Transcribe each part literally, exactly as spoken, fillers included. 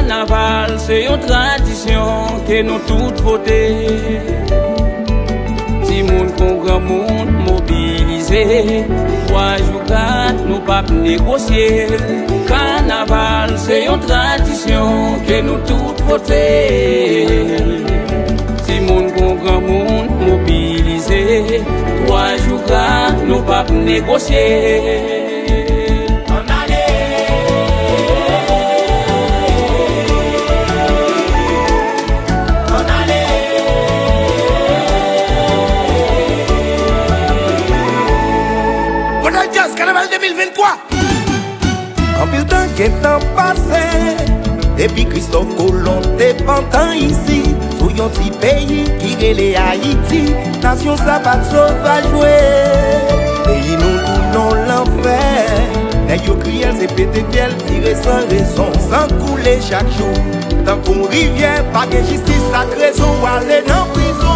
Kanaval se yon tradisyon ke nou tout vote. Timoun kon granmoun mobilize. Twa jou kat, nou p ap negosye. Kanaval se yon tradisyon ke nou tout vote. Timoun kon granmoun mobilize. Twa jou kat, nou p ap negosye. Ann ale. Ann ale. Modèl Jazz, Kanaval de mil venntwa. Anpil tan gentan pase depi Kristòf Kolon te pantan isit, sou yon ti peyi ki rele Ayiti. Nasyon sa pa t sovaj vre. Peyi nou tounen yon lanfè. Nèg yo kriyèl, se pete fyèl, tire san rezon, san koule chak jou. Tankou yon rivyè, pa gen jistis ak rezon, w ale nan prizon.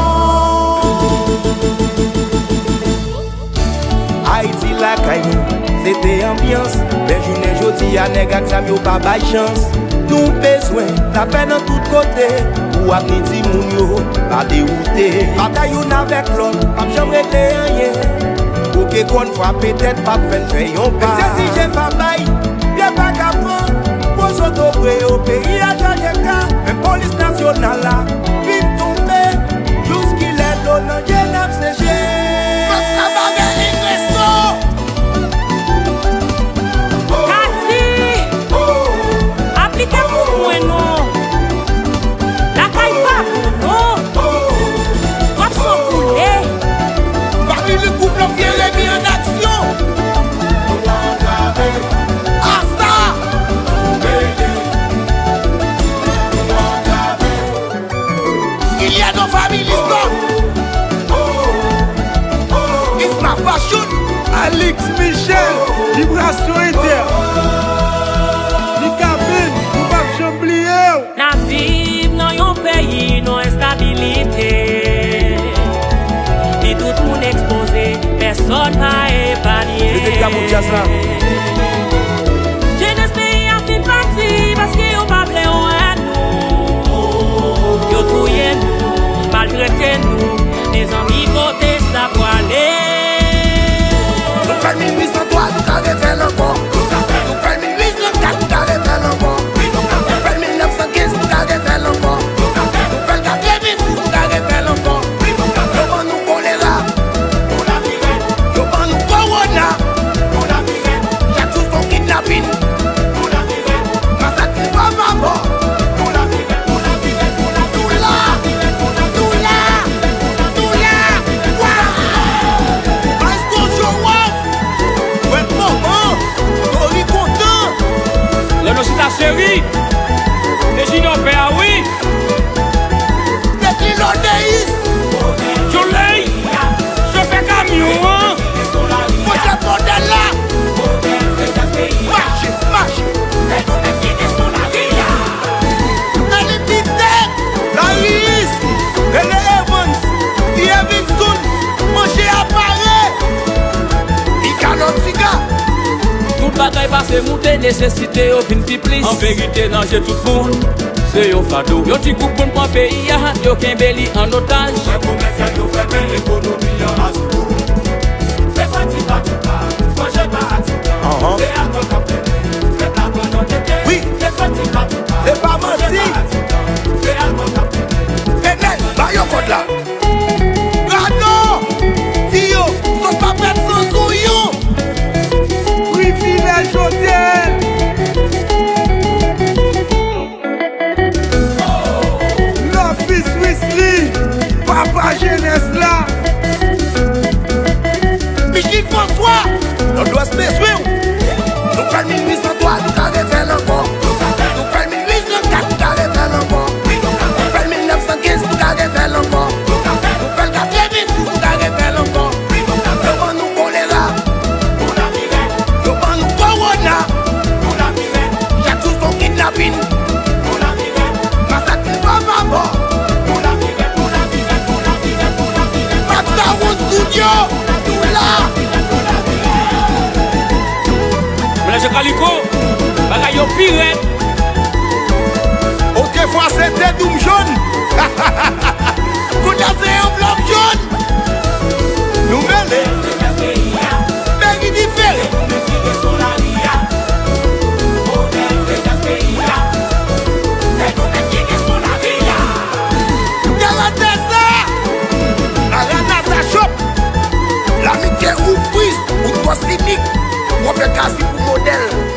Ayiti lakay nou, se te anbyans. Men jounen jodi a, nèg ak zam yo pa bay chans. Nou bezwen lapè nan tout kote pou avni timoun yo pa dewoute. Batay youn avèk lòt p ap janm regle anyen. Bouke kòn frape tèt p ap fè n fè yon pa. Sezi je pa bay, pye pa ka pran. Gwo zotobre yo, peyi a chaje ka. Men polis nasyonal la fin tonbe. Jouskilè dlo nan je n ap seche. Fòk Kabarè Ingreso. Kati, aplike pou mwen non. Lakay pa bon non. Twòp san koule. Family Group Lanpyè Remy an aksyon. Asa. Il y a nos familles, Isma. Isma Fashion. Alix Michel, Vibrasyon Inter. Mika Ben, nou p ap janm bliye w. N ap viv nan yon peyi nan enstabilite. Li tout moun ekspoze, pèsòn pa epanye. Mete drapo djaz la. Jenès peyi a fin pati paske yo pa vle wè nou. Yo touye nou, maltrete nou. Mezanmi, kote sa pwale? Nou fè mil uit san twa, nou ka refè l ankò. Nou fè mil uit san kat, nou ka refè l ankò. Nou fè mil nèf san kenz, nou ka refè l ankò. Nou fè l katrevensis, nou ka refè l ankò. Yo ban nou kolera. Yo ban nou kowona. Chak jou se yon kidnapin. Masak ki pa pa bò. Nou la, nou la, nou la, nou la. Waw! Maestro Joe Ross. Wè moman, Tori kontan. Lè nou chita cheri, e Junior pè a wi. Nèg Lilo Deis. Jolèy, chofè kamyon an. Fò se modèl la. Mache, mache. Elipitè, Laris, Rene Evans, Pierre Vinson, manje a pare. Ika Nautica. Tout bagay pase moute, nesesite yo vin pi plis. An verite, nan je tout moun, se yon fado. Yon ti gwoup moun pran peyi a, yo kenbe li an otaj. Frè komèsyal yo fèmen, ekonomi an asou. Se pati pa ti pa, manje pa atidan. Ahàn. Se alkòl k ap mennen, pèp la pran nan tete. Wi. Se pati pa ti pa, se pa manti. Manje pa atidan. Se alkòl k ap mennen. Enèl, ba yo kòd la. Rado, di yo, sòs pa fèt san zouyon. Privilèj Hotel. Lofis Wisly, papa jenès la. Michel François, Nòdwès bezwen w. Ou friz, ou twò sinik. W ap fè Kazi pou modèl.